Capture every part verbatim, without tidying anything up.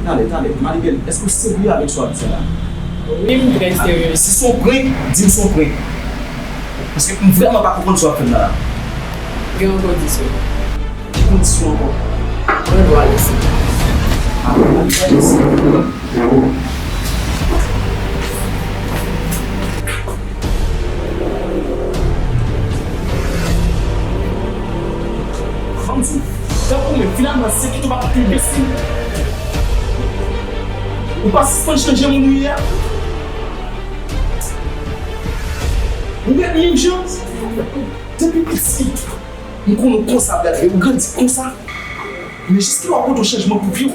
Tande, tande, Maribel, èske w serye avèk sa w ap di a la? Wi, m trè serye. Si se yon prank, di m se yon prank. Paske m vrèman pa konprann sa w ap fè m la. Gen yon kondisyon. Ki kondisyon ankò? Mwen dwe ale isit. A, mwen dwe ale isit. Ban m di w, tankou mwen, finalman, se kite w pa kite w isit. Ou pa sispann chanje moun ou ye a. Ou ret menm jan. Depi piti, m konnen w konsa, gade, ou grandi konsa. Men jiskilè w ap pote yon chanjman pou vi w?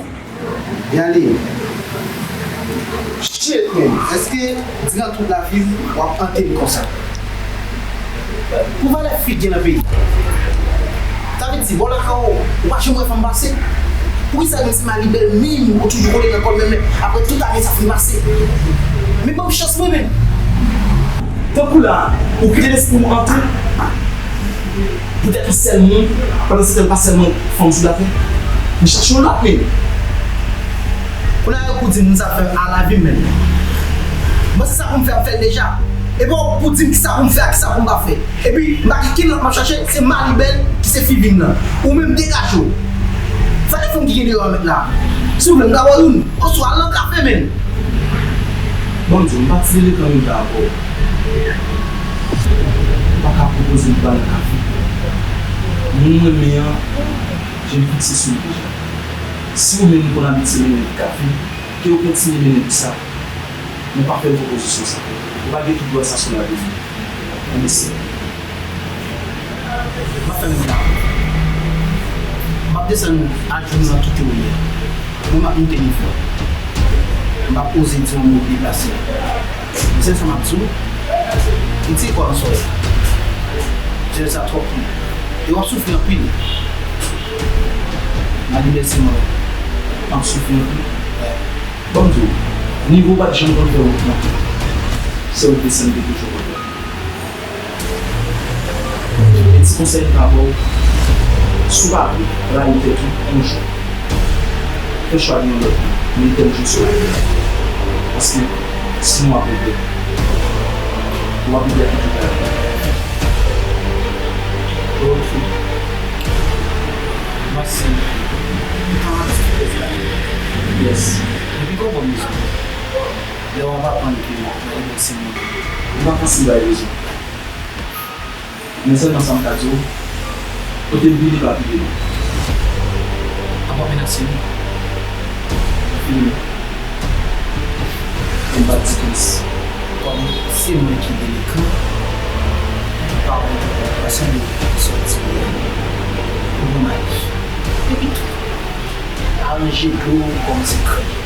Yale. Shit, man. Èske diran tout lavi w, w ap ante m konsa? Pou valè fi k gen nan peyi? Sa vle di, bò lakay ou, ou pa janm wè fanm pase? Poukisa menm se Maribel menm ou toujou kote nan kò l menm, apre tout ane sa fin pase? Men ban m chans mwen menm. Tankou la, ou kite lespri w antre. Poutèt yon sèl moun, pandan se tan pa sèlman fanm sou latè. M chache yon lòt men. Kounye a yo pou di m sa fè a lavi m menm. Mwen se sa pou m fè, m fè l deja. Epi w pou di m kisa pou m fè ak kisa pou m pa fè. Epi m pa gen kenn lòt m ap chache, se Maribel ki se fi vin nan. Ou menm degaje w. Fè de fanm ki gen deyò a mèt la. Silvouplè, m ka ba w youn. Oswa al nan kafe menm. Ban m di w, m pa ti delekan menm jan avè w. M pa ka pwopoze m pou al nan kafe. Moun mwen renmen an, je m fikse sou li deja. Si ou menm ou konn abitye mennen l kafe, ke ou kontinye mennen l pou sa. Men pa fè l pwopozisyon sa. Ou pa gen tout dwa sa sou lavi m. Mèsi. M ap fè menm jan avè w. M ap desann ajenou nan tout kote ou ye. Mwen m ap moute nivo w. M p ap oze di yon mo deplase. Men sèl sa m ap di w, retire kò w nan sòlèy la. Sèl sa twòp pou mwen. E w ap soufri anpil. Malgre mèsi mwen. M ap soufri anpil. Ban m di w, nivo w pa t janm konn fè wout nan. Se wout desann li te toujou konn fè. E ti konsèy m ka ba w, si w pa vle rayi tèt ou yon jou, fè chwa gen yon lòt moun, men tèt jou sou lavi a. Paske sinon w ap regrèt. W ap regrèt li tout lavi a. Ok. Mèsi. Tan an ti prezan. Yes. Depi kon bon mizou. Lè w ap aprann ke Maribel se moun. M pa fasil bay rezon. Men sèlman sa m ka di w, kote m vini pa pile non. Apa menace nou. Fini. M pa di plis. Kòm se mwen ki delekan, pa wè pa sanble sòti pou mwen. Ou bon mari. Epi tou, aranje dlo kòm se krèy.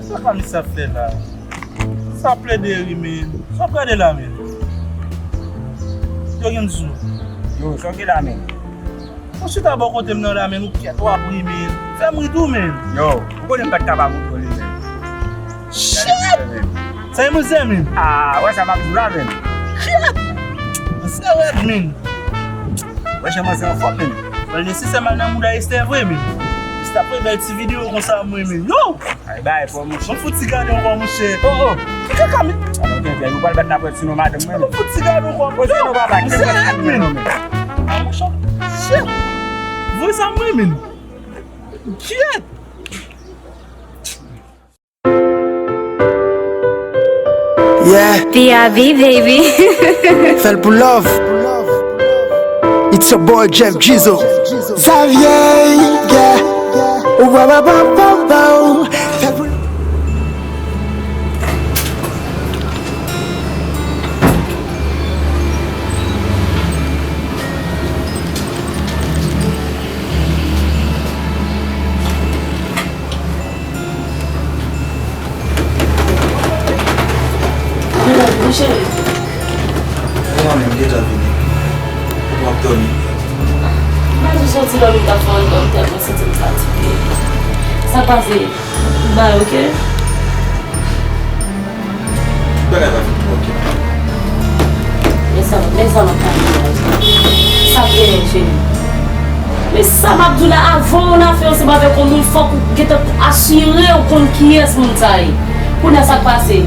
Sa pa misye ap fè la? Sa plede ri, men. Sa w ap gade la, men? Yo gen sou. Yo, sa w gen la, men? Ou chita bò kote m nan la, men ou kyèt, w ap ri, men. Fè m ri tou, men. Yo, ou konnen m pa t ka pa montre w li, men. Shit! Sa e mwen, men. Ah, wè sa m ap di w la, men. Kyèt! Sa rèd, men. Wè, jan manzè anfòm, men. Mwen nesesè mal nan mouda Estè vre, men. Estè ap fè bèl ti videyo konsa, mwen, men. Yo! Ay, bay, fò, monchè. Mwen fout ti gade ankò, monchè. Oh, oh. Ki kaka, men? Alò, gen, gen, yo pral bat nan pwèt sou non madanm mwen. Mwen fout ti gade ankò, monchè. Poze nou, papa, gen pwèt sou non, men. Ah, monchè. Shit. Voye sa mwen, men. Kyèt. Yeah. P I V, baby. Fè l pou love. It's your boy Jeff Gizo. Xavier, yeah. Ou ba ba ba ba ba. Fè l pou Wi, cheri. Mwen menm, m gentan vini. Ou ap dòmi? M pa di soti lò m ta fè yon dòmi, tèlman santi m fatige. Sa k pase? Tout bagay oke? Tout bagay pa fin twò oke non. Men sa, men sa m ap pale la. Sa k genyen, cheri? Men sa m ap di w la, avan w nan afè yo, se pa avèk yon moun, fòk ou gentan asire w konn kiyès moun sa ye. Kounye a sa k pase?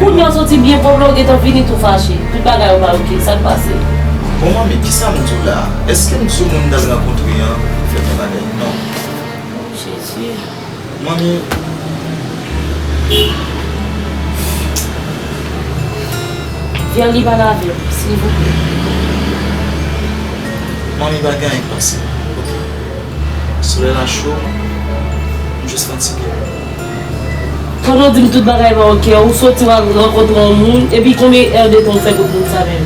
Kounye a w soti byen pwòp la, ou gentan vini tou fache. Tout bagay yo pa oke. Sa k pase? Bon, manmi, kisa m di w la? Èske m di w moun m t al rankontre an fè m yon bagay? Non. Jezi. Manmi. Vyan li pale avè m, silvouplè. Manmi, pa gen anyen k pase, oke? Solèy la cho, m jis fatige. Pandan w di m tout bagay pa oke, ou soti w al rankontre yon moun, epi konbyen è de tan w fè kot moun sa menm?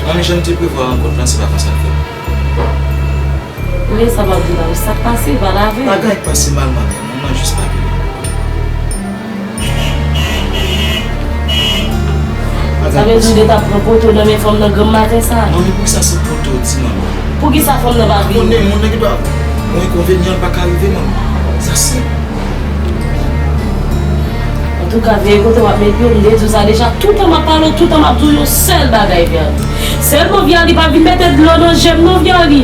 Manmi, jan m te prevwa rankont lan, se pa konsa l fèt. Men sa m ap di la, wi, sa k pase, pale avè m. Pa gen anyen k pase mal, manmi. Moun nan jis pa gen. Sa vle di w te ta pran poto nan men fanm nan granm maten sa? Non, men poukisa se poto w di, manmi? Poukisa fanm nan pa vini? Konnen moun nan gen dwa gon enkonvenyan, l pa ka rive, manmi. Sa senp. Antouka, veye kote w ap met pye w, m te di w sa deja. Toutan m ap pale w, toutan m ap di w yon sèl bagay, Vyan. Sèlman, Vyan, li pa vin mete dlo nan je m non, Vyan, li.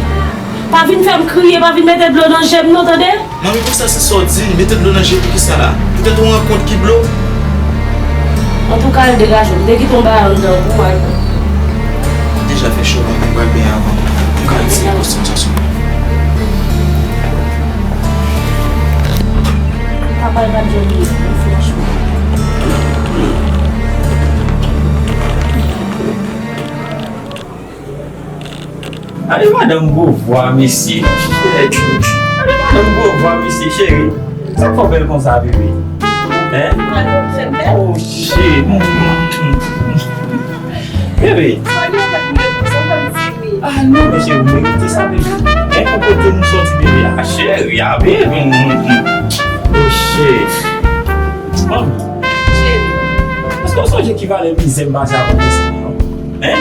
Pa vin fè m kriye, pa vin mete dlo nan je m non, tande? Manmi, poukisa se sa w di? Mete dlo nan je poukisa la? Poutèt yon rankont ki blo? Antouka, al degaje w. M te kite yon bagay anndan pou w al. Deja fè cho, manmi, m pral benyen avan. M ka retire kòstim sa sou mwen. Papa l pa t janm ye, franchman. Gade madanm gwo vwa, mesye. Gade madanm gwo vwa, mesye, cheri. Sa k fè w bèl konsa, bebe? Hein? Oh, shit. Bebe. Ah, non, mesye, ou merite sa, bebe. Hein, pou kote nou soti, bebe? Ah, cheri, ah, bebe. Oh, shit. Manmi. Cheri. Èske w sonje ki valè mizè m pase avè w, mesye, non? Hein?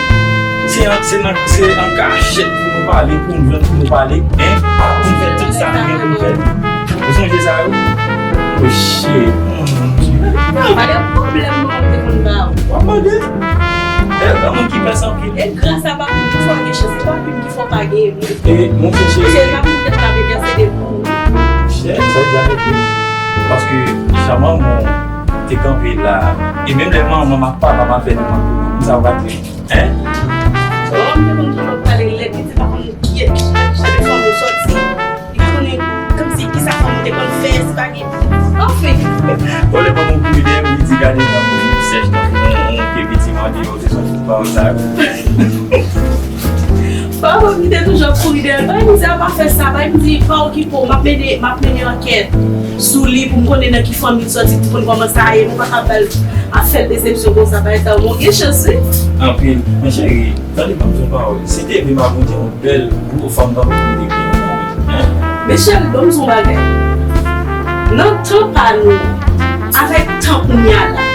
Se an, se nan, se an kachèt pou nou pale, pou nou jwenn, pou nou pale, hein? Pou nou fè tout sa nou gen pou nou fè. Ou sonje sa yo? Oh, shit. Mon Dieu. Pa gen pwoblèm, non, m te konn ba ou. W ap mande? E, yon moun ki pès anpil. E gras a Papin, fò gen chans. Se Papin ki fè w pa gen moun. E, monchè cheri. Se Papin ki te ka vin danse de pou ou. Chè, sa w di avèk li. Paske, jan manman w te kanpe la, e menm lè manman m ak papa m ap fè demann pou mwen, sa w pa di. Hein? Oh, m te konn toujou pale lè piti, pa konn kiyès, ki jan de fanmi w soti. Li pa konnen kòmsi kisa fanmi w te konn fè, si pa gen. Anfen. Bon, lè manman w kouri dèyè m, li di, "Gade, nan moun sèch nan yon, yon pye piti mande yo, te soti pawòl sa yo." Papa m ki te toujou ap kouri dèyè l, bay mizè, pa fè sa, bay m di, pa okipe w, m ap mennen, m ap mennen ankèt sou li pou m konnen nan ki fanmi l soti, pou m konn kòman sa ye, nou pa ka ba l ap fè l desepsyon konsa, bagay sa yo, bon, gen chans, wi. Anpil. Men cheri, tande, ban m di w yon pawòl. Si te vle m ap montre yon bèl gwo fanm tankou w te gen yon fanmi. Men cheri, ban m di w yon bagay. Nan tan pa nou, avèk tan kounye a la,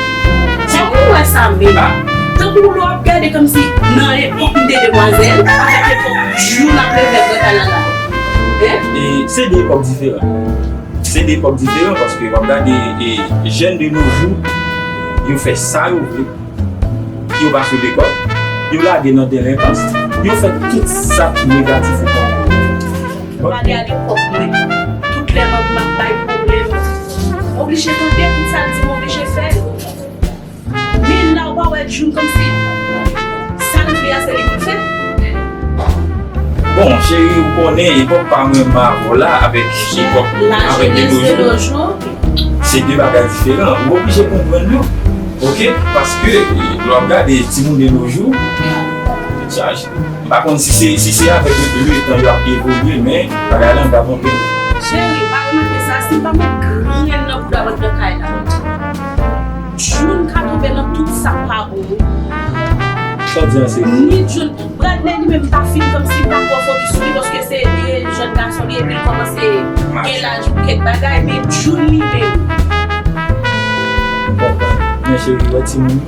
jan ou wè sa menm. Ah, Tankou lè w ap gade kòmsi nan epòk m te demwazèl, avèk epòk jou n ap leve nan kay la la. Hein? E se de epòk diferan. Se de epòk diferan paske w ap gade e, jèn de nos jours, yo fè sa yo vle. Yo pa sou lekòl, yo lage nan tèren pas, yo fè tout sa ki negatif ou konn. Pale a lepòk mwen, tout lè manmi m ap bay pwoblèm, m oblije tande tout sa l di m, oblije fè l. Men la ou pa wè June kòmsi sa l vle a se li pou l fè. Bon, cheri, ou konnen epòk pa mwen m avè w la avèk epòk avèk de nos jours. Se de bagay diferan. Ou oblije konprann yo. Oke? Paske lè w ap gade timoun de nos jours, tèt chaje. M pa konn si se si se avèk letan yo ap evolye, men bagay la angav anpil. Cheri, pa remake sa, si m pa met grenn nan bouda mwen nan kay la, June ka tonbe nan tout sa k pa bon. Sa w di an se vre. Ni June, Bradley li menm pa fin kòmsi m pa twò fokis sou li paske se de jèn gason li epi l kòmanse gen laj pou kèk bagay, men June li menm. M konprann. Men cheri, wè timoun,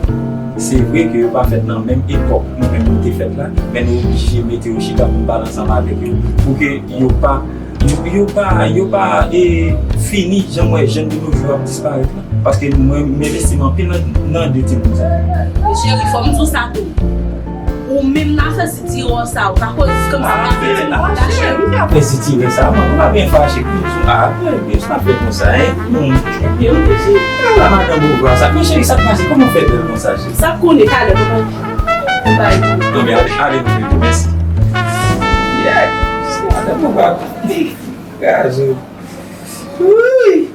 se vre ke yo pa fèt nan menm epòk nou menm nou te fèt la, men nou oblije mete yo chita pou n pale ansanm avèk yo, pou ke yo pa, yo, yo pa, yo pa e, fini jan m wè jèn de nos jours ap disparèt la. Paske mwen, m envesti m anpil nan, nan de timoun sa. Men cheri, fò m di w sa tou. Ou menm nan afè sitirè sa, ou ka koz kòmsi nan afè timoun la, cheri. Afè sitirè sa, mwen, ou pa byen fache pou m di w, a, men, men, sa fè konsa, hein? Hmm. Ala madanm Bouvwa sa. Men cheri, sa k pase? Kòman w fè bèl konsa, cheri? Sa konnen talè, papa. Ou bay. Non, men ale, ale, nou, mèsi. Yeah. Madanm Bouvwa. Gazo. Wouy.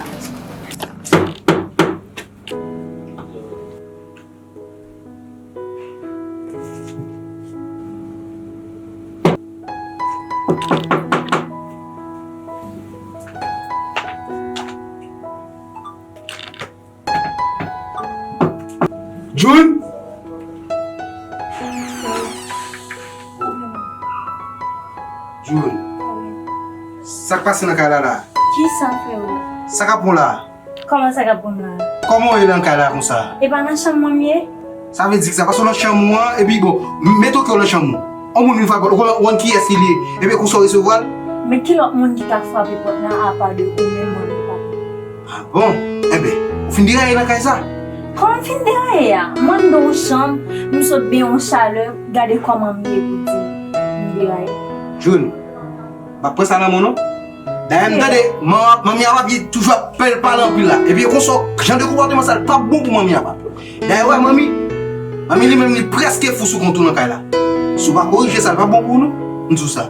June? June, sa k pase nan kay la la? Kisa, freo? Sa k ap bon la? Kòman sa k ap bon la? Kòman w ye nan kay la konsa? E pa nan chanm mwen m ye? Sa vle di kisa? Paske w nan chanm ou an, epi bon, m-, mete w ke w nan chanm ou. On moun vin frape pòt, ou konn, ou konn kiyès li ye, epi konsa w resevwa l? Men ki lòt moun ki ka frape pòt la apa de ou menm, mwen menm pa? A bon? Enben, ou fin deraye nan kay sa? Kòman m fin deraye a? Mwen m nan yon chanm, m sot benyen yon chalè, gade kòman m ye pou di m deraye. June, m ap pran sa nan men w non. Dayè m tande, man-, manmi a pap toujou ap pale anpil la. Epi e konsa, jan de konpòteman sa l p ap bon pou manmi a pap. Dayè, wè, manmi, manmi li menm li prèske fou sou kont ou nan kay la. Si w pa korije sa, l p ap bon pou ou non. M di w sa.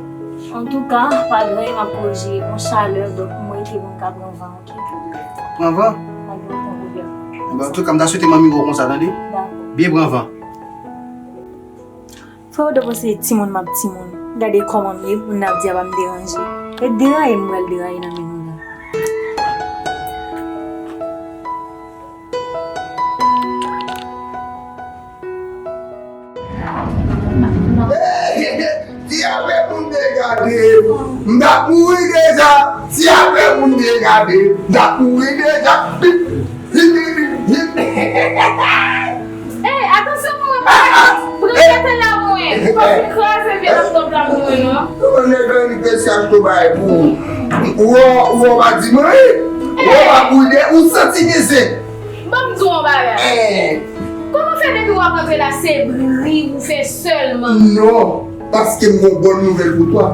Antouka, pa gen anyen m ap korije, yon chalè, donk mwen rete mwen ka pran van, oke? Pran van? Pa gen okenn pwoblèm. Enben, antouka, m ta swete manmi wè w konsa, tande? Dakò. Byen pran van. Frè, w te panse timoun m ap timoun. Gade kòman m ye, moun ap di apa m deranje. E deraye m pral deraye nan men nou la. Ti apre pou m te gade, m t ap mouri deja. Ti apre pou m te gade, m t ap mouri deja. Ey, atansyon pou mwen, pran gate la mwen. Fòk li kraze vye laptop la pou mwen non. Ou konn nèg lan li prese achte yon bagay pou ou. Ou wè, ou wè, w pa di m anyen. Ou wè, w pa bwide, ou santi gen zen. Ban m di w yon bagay. Kòman fè depi w ap rantre la se bri ou fè sèlman? Non, paske m gon bòn nouvèl pou twa.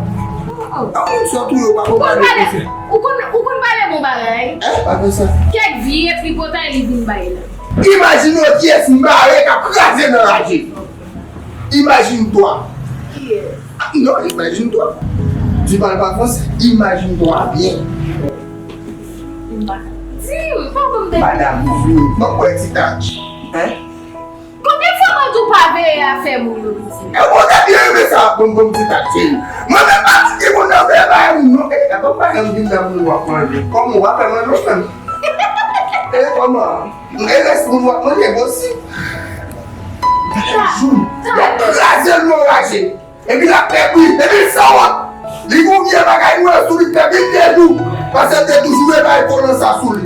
Oh, oh. A, moun sa touye w pa konn pale konsa. Ou konn, ou konn pale bon bagay. Eh, pa konsa. Kèk vye tripotay li vin bay la. Imajine w kiyès m bare k ap kraze nan raje. Imagine-toi. Kiyès? Ah, non, imagine-toi. Tu parles pas français? Imagine-toi bien. M pa di, m pa konn de. Madam, m ap wè ti tach. Hein? Konbyen fwa mwen di w pa veye afè moun yo, piti? E bon, w te byen renmen sa, bon, bon, ti tach, cheri. Mwen menm pa di ke moun nan veye bagay moun, non. E, e, bon, pa janm vin nan moun w ap manje. Kòman w ap fè manje w menm? E, kòman? E rès moun w ap manje, bon, si. Jou, y ap kraze l nan raje. Epi l ap pèpri, epi l sanwont. Li gon vye bagay nwè sou li, pèpri l te dou. Paske l te toujou vle bay kolan sa sou li.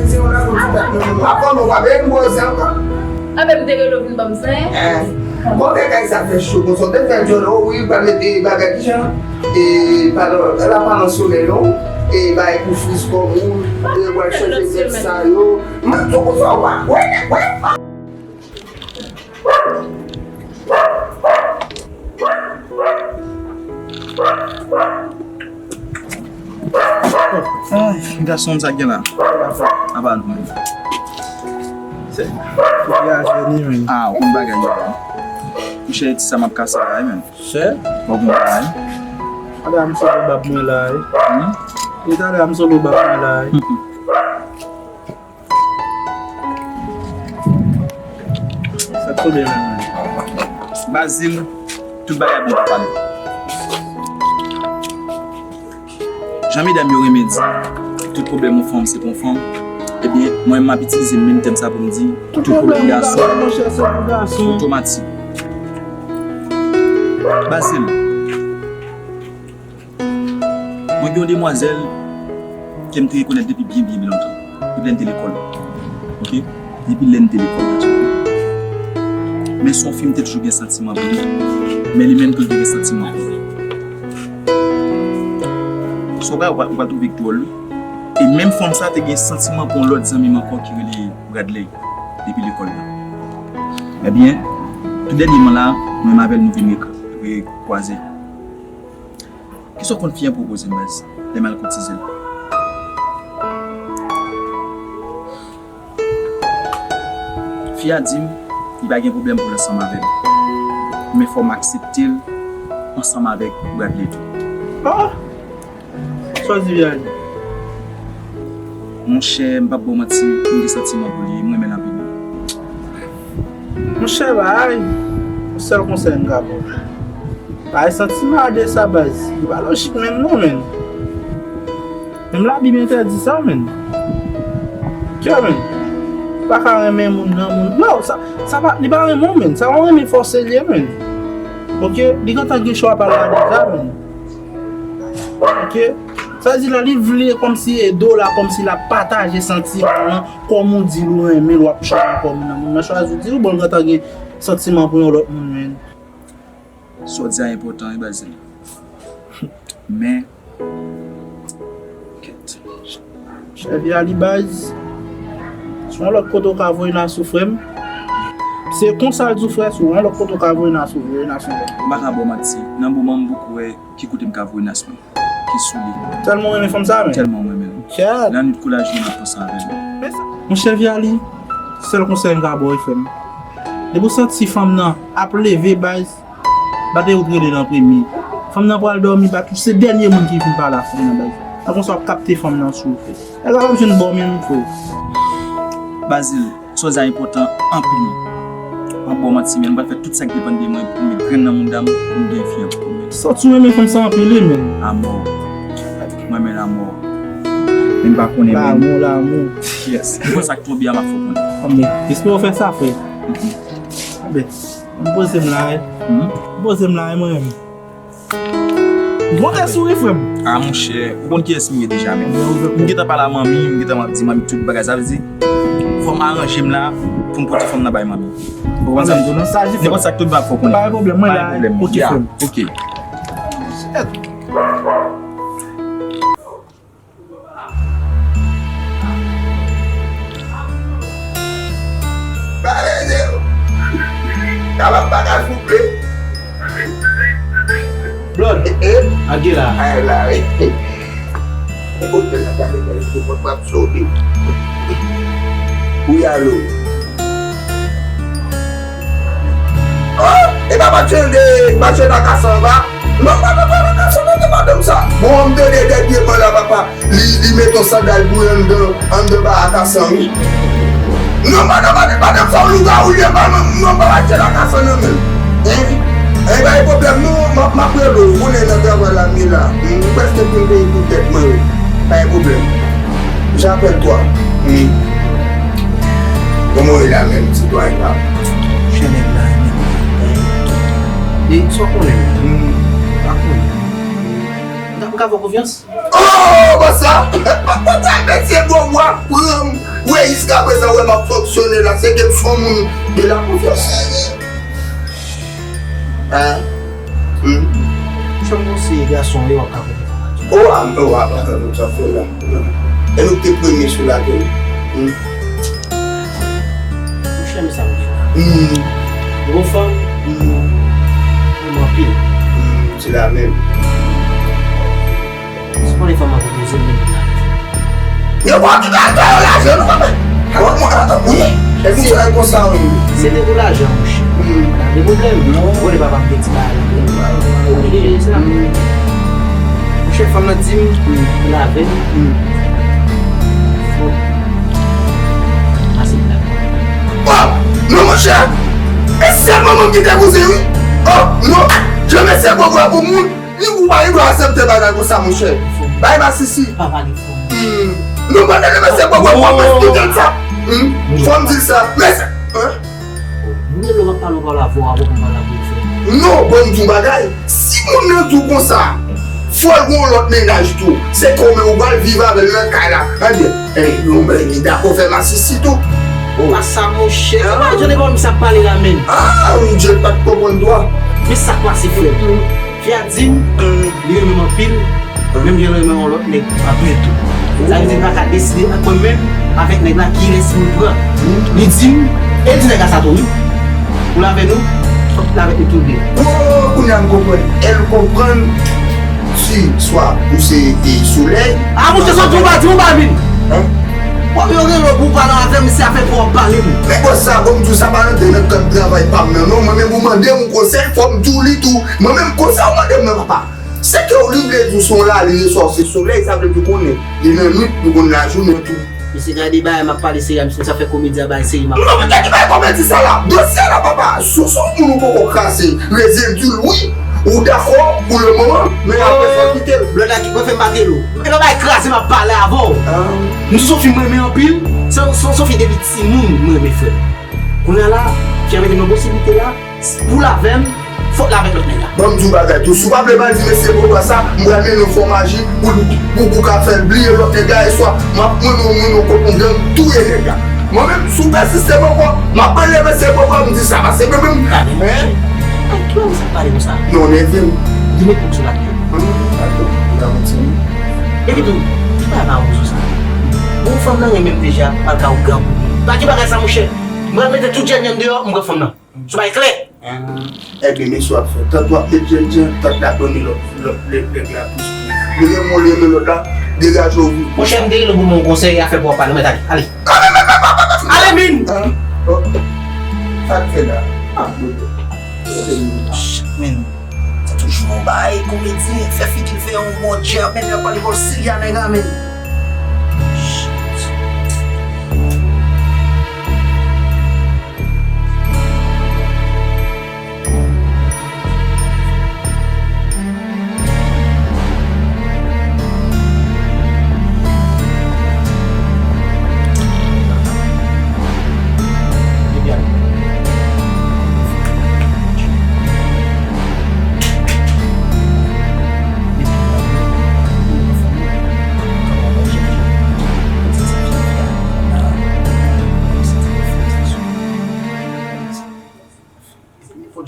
vin se yon lakou ti tèt nou. Avan nou pa byen poze ankò. Anben m te rele w vin ban m zen. Eh. Bon, bagay sa fè cho konsa. Ou te fè djòl, oh wi, ou pral mete bagay kijan? E, padon, la pa nan somèy non. E, bay pou fris kò moun. E, ou pral chanje tèt sa yo. Mwen tou konsa, ou pa kwè, kwè. Ay, gason sa gen la. Apa nou menm. Se, se a jeni menm. Ah, ou konn bagay yo. Monchè, ti sa m ap kase la, menm. Chè? Ou konn bagay. Ada m solo bab mwen la, wi. Hmm? Li talè a m solo bab mwen la, wi. Sa k tonbe la menm? Bazil, tout bagay bon pou pale. Jan medam yo renmen di, tout pwoblèm yon fanm se pou yon fanm, ebyen, mwen menm m ap itilize menm tèm sa pou m di, tout pwoblèm gason, monchè, se pou gason. Otomatik. Bazil, mwen gen yon demwazèl ke m te rekonèt depi byen, byen, byen lontan. Depi lè n te lekòl. Ok? Depi lè n te lekòl, gason. Men se yon fi m te toujou gen santiman pou li. Men li menm tou, l te gen santiman pou mwen. Sa w pral, ou pral, ou pral twouve k dwòl, wi. E menm fanm sa te gen santiman pou yon lòt zanmi m ankò ki rele Bradley, depi lekòl la. Ebyen, tou dènyèman la, mwen menm avè l nou vin re-, rekwaze. Kisa w konn fi an pwopoze m, baz, lè m al koutize l? Fi a di m li pa gen pwoblèm pou l ansanm avè m, men fò m aksepte l ansanm avèk Bradley tou. Ah! Sa w di, Vianney? Monchè, m p ap ba w manti, m gen santiman pou li, m renmen l anpil. Monchè, bay, yon sèl konsèy m ka ba w. Bay santiman a de sa, baz. Li pa lojik menm non, menn. Menm Labib entèdi sa, menn. Kè, menn. Ou pa ka renmen moun nan moun. Yo, sa, sa pa, li pa renmen w, menn. Sa yon renmen fòse l ye, menn. Ok? Li gentan gen chwa pa l la deja, menn. Ok? Sa di la, li vle kòmsi ede w la, kòmsi l ap pataje santiman an, kòm ou di l ou renmen l, w ap chwazi kòm nan moun nan chwazi w di l, bon, l gentan gen santiman pou yon lòt moun, menn. Sa w di a enpòtan, wi, Bazil. Men, kèt. Chèvi a li baz. Si yon lòt kote w ka voye n asou, frè m. Se konsa l di w, frè, si yon lòt kote w ka voye n asou, voye n asou. M pa ka ba w manti. Nan moman m poko wè ki kote m ka voye nas mwen. Ki sou li. Tèlman w renmen fanm sa, menn. Tèlman m renmen l. Kèt. Lannwit kou lajounen m ap panse avè l. Men sa. Monchè Vialy, sèl konsèy m ka ba w, wi, frè m. Depi w santi fanm nan ap leve, baz, bat e ou t rele l an premye. Fanm nan pral dòmi, bat ou se dènye moun ki vin pale a fanm nan, baz. Nan konsa w ap kapte fanm nan sou ou, frè. Nèg la p ap jwenn ba w menm, frè. Bazil, sa w di a enpòtan anpil. M ap ba w manti, men m pral fè tout sa k depann de mwen pou m met grenn nan mouda m, pou m gen fi an pou mwen. Santi w renmen fanm sa anpil, wi, menn. Amò. Mwen, men amò. Men m pa konnen, men. Lanmou, lanmou. Yes. M konn sa k tonbe a, m ap fè w konnen. Anben, espere w fè sa, frè. Mhm. Anben, m poze m la, wi. Mhm. M poze m la, wi, mwen menm. M kontan sou wi, frè m. Ah, monchè, ou konn kiyès m ye deja, men. M gentan pale a manmi, m gentan ap di manmi tout bagay, sa vle di, Fò m aranje m la pou m pote fanm nan bay manmi. Ou konprann sa m di w lan? Nenpòt sa k tou byen ap fè w konnen. Pa gen pwoblèm, mwen la. Pa gen pwoblèm. Ok, frè m. Ok. Pale de yo. Kapab bagay souple. Blood. Eh, eh. Ak gen la. Ay la, wi. Kote la, pale de yo, mwen p ap sove. Wi, alo. Oh, e pa match de, match la kase anba. Non, pa, pa, pa, pa, sa, non, se pa dam sa. Bon, m tande dènye ban la, papa. Li, li met yon sandal pou l anndan, anndan ba a kasan, wi. Non, pa, pa, pa, pa, dam sa, lougawou, li, pa, non, non, pa, pa, tchè la kasan nan men l. Hein? Hein, pa gen pwoblèm, non, m ap, m ap rele w, ou konnen nan travay la, m ye la. M prèske fin peye pou tèt mwen, wi. Pa gen pwoblèm. J'appelle toi. Hmm. Kòman w ye la menm, sitwayen pa m? Monchè, nèg la renmen mwen. E sa w konnen? Hmm. Pa konnen. M ka, m ka fè w konfyans? Oh, bon sa! Mesye, bon, w ap pran m. Wi, jiskaprezan, wè m ap fonksyone la. Se ke m son moun de la konfyans. Hein? Hmm? Jan m konseye gason yo, w ap ka konprann. O, a, o, a, pa sa nou sa fè la. E nou te premye sou latè. Hmm. Monchè, men sa m di w. Hmm. Gwo fanm, hmm, m anpil. Hmm, se la menm. Si konnen fanm an pwopoze m, men la. Yo pa tout al ba yo lajan, non, papa. Bon, mwen, atan, wi. E pou sa, e konsa, wi. Se te pou lajan, monchè. Hmm. Pa de pwoblèm. Non. Ou konnen papa m te di bagay la. Ou konnen se la. Hmm. Monchè, fanm nan di m, hmm, pou lave m. Hmm. Fò. Ase m la. Oh, non, monchè. E sèl manman m ki te koze, wi. Oh, non. Janm eseye pran pou moun. Ni ou pa gen dwa aksepte bagay konsa, monchè. Bay masisi. Pa pale fò. Hmm. Nou pa tande mesye poko poko esplike l sa. Hmm. Fò m di l sa. Mesye. Hein? Mwen lè w ap pale, w pale avè w, avè w, w pale avè w, frè. Non, bon, m di w bagay. Si moun nan di w konsa, fò l gen yon lòt mennaj tou. Se kòman ou pral viv avè l nan kay la. Ebyen, eh, yon bèl ki dakò fè masisi tou. Oh. Pa sa, monchè. Hein? Ki pa jan de moun sa ap pale la, menm. Ah, Dieu, pa t konprann twa. Men sa k pase, frè. Fi a di m, li renmen m anpil, menm jan l renmen yon lòt nèg anpil tou. Sa vle di l pa ka deside ant mwen menm avèk nèg la kilès pou l pran. Li di m, e l di nèg la sa tou wi. Pou l avè nou, fòk l avèk nou tou de. Oh, kounye a m konprann. Elle konprann si swa ou se, e, solèy. Ah, monchè, sa tou pa di m ou pa vin. Hein? Bon, yo rele w pou w pale avè m, se avè w pou w ap pale m. Men bòs sa, bon, m di w sa pa rantre nan kad travay pa m nan, non. Mwen menm ou mande m yon konsèy, fò m di w li tou. Mwen menm konsèy ou mande m nan, papa. Se ke w li vle di w se yon lari resòse solèy, sa vle di w konnen li nan nwit, li konn lajounen tou. Mesye, gade bagay m ap pale serye a, mesye, sa fè komedi a bay serye m ap. Non, men gade bagay komedi sa la. Dosye la, papa, si w se yon moun ou poko kraze, rezil di l wi. Ou dakò pou le moman, men apre sa w kite l. Blòd la ki pral fè m pa gelo. E nan bay kraze m ap pale avè w. Ah. M sou fi m renmen anpil. Se, se, se fi depi timoun m renmen, frè. Kounye a la, fi a mete m nan posiblite la, pou l avè m, fòk l avèk lòt nèg la. Ban m di w bagay tou, si w pa vle m al di mesye Bogwa sa, m pral mennen w fò maji pou, pou, pou ka fè l bliye lòt nèg la, e swa m ap mennen w, mennen w kot yon gang touye nèg la. Mwen menm, si w pèsiste m ankò, m ap rele mesye Bogwa, m di sa, paske mwen menm, hein? Ay, ki bagay sa pale konsa? Non, nève m. Li met moun sou la tèt. Hum, dakò, m ka kontinye. Epi tou, ki bagay pa wouzo sa? Bon, fanm nan renmen m deja, pa ka w gang. Pa ki bagay sa, monchè. M pral mete tout jènjèn deyò, m pran fanm nan. Sou bay klè. Ah, ebyen, mesye w ap fè. Tant w ap met jènjèn, tant l ap ban m lòt, lòt, lè, nèg la plis. Li renmen w, li renmen lòt la, degaje w vin. Monchè, m te rele w pou ban w konsèy, afè pou w ap pale, mèt ale. Ale. Ale, min! Ah, oh. Sa k fè la? Ah, bon. Men, se toujou yon bagay komedyen, fè figi l fè yon bon djab, men y ap pale bòl serye a nèg la, men.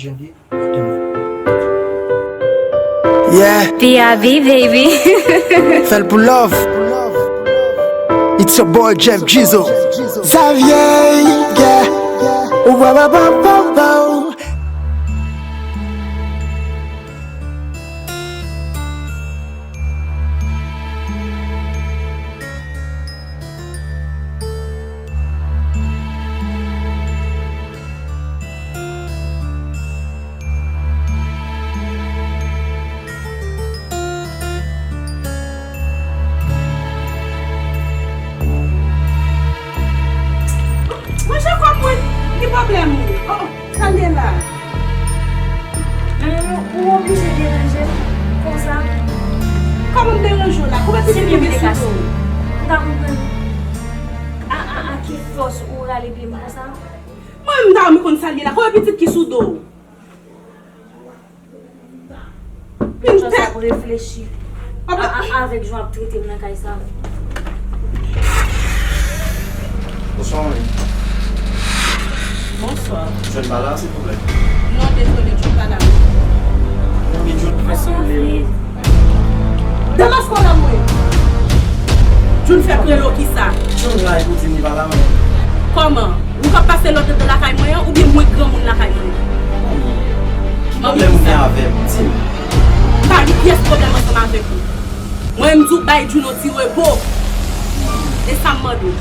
Yeah. P I B, baby. Fè l pou love. It's your boy Jeff Jizo. Xavier, yeah. Wow, wow, wow, wow, wow. Monchè, kòm mwen, ki pwoblèm ou? Oh, oh, sa l ye la? Men ou oblije deranje m konsa. Kòman m deranje w la? Kòman pitit mwen te kase? Ou ta konprann a, a, a ki fòs ou rale pye m konsa? Mwen menm m ta renmen konn sa l ye la. Kòman pitit ki sou do w? Jan sa ap reflechi a, a, avèk jan ap trete m nan kay sa. Bonswa, manmi. Bonswa. Jwenn pa la, silvouplè? Non, dezole, Jun pa la. Manmi, Jun fè kile. Demaske w la mwen. Jun fè kile w kisa? Jun la, epi w di m li pa la, manmi. Kòman? Ou k ap pase lòd anndan lakay mwen an, oubyen mwen k granmoun lakay mwen an? Ki pwoblèm ou gen avè m? Di m. M pa gen pyès pwoblèm ansanm avèk ou. Mwen, m di w bay Juno ti repo. E sa m mande w.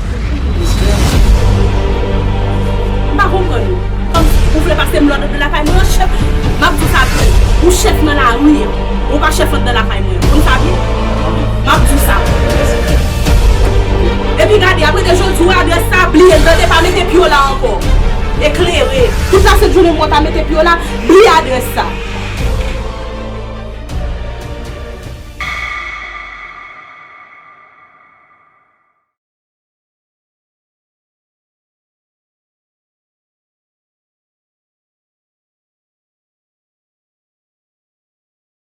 M pa konprann ou. Kòmsi ou vle pase m lòd anndan lakay mwen an, chèf. M ap di w sa byen. Ou chèf nan lari an. Ou pa chèf anndan lakay mwen an. Konn sa byen? M ap di w sa. Epi gade, apre de jodi, w adrès sa, bliye l, tande, pa mete pye w la ankò. Eklere. Tout lasent jounen mwen ta mete pye w la, bliye adrès sa.